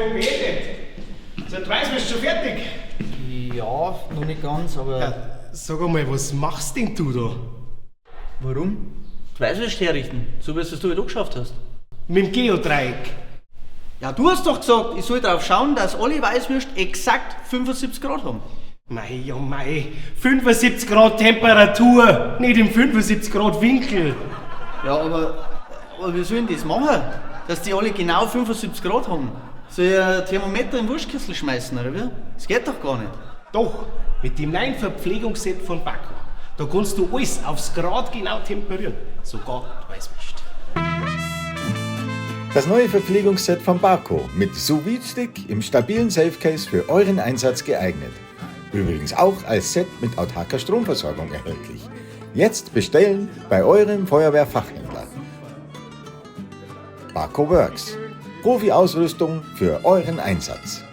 Vorübung beendet. So, du weißt, bist schon fertig. Ja, noch nicht ganz, aber. Ja, sag einmal, was machst denn du da? Warum? Die Weißwürste herrichten, so wie es du halt auch geschafft hast. Mit dem Geodreieck. Ja, du hast doch gesagt, ich soll darauf schauen, dass alle Weißwürste exakt 75 Grad haben. Mei, oh mei, 75 Grad Temperatur, nicht im 75 Grad Winkel. Ja, aber wie sollen die das machen? Dass die alle genau 75 Grad haben? Soll ich ein Thermometer im Wurstkessel schmeißen, oder wie? Das geht doch gar nicht. Doch, mit dem neuen Verpflegungsset von Bahco. Da kannst du alles aufs Grad genau temperieren. Sogar die Weißwurst. Das neue Verpflegungsset von Bahco mit Sous-Vide-Stick im stabilen Safecase für euren Einsatz geeignet. Übrigens auch als Set mit autarker Stromversorgung erhältlich. Jetzt bestellen bei eurem Feuerwehrfachhändler. Bahco Works. Profi-Ausrüstung für euren Einsatz.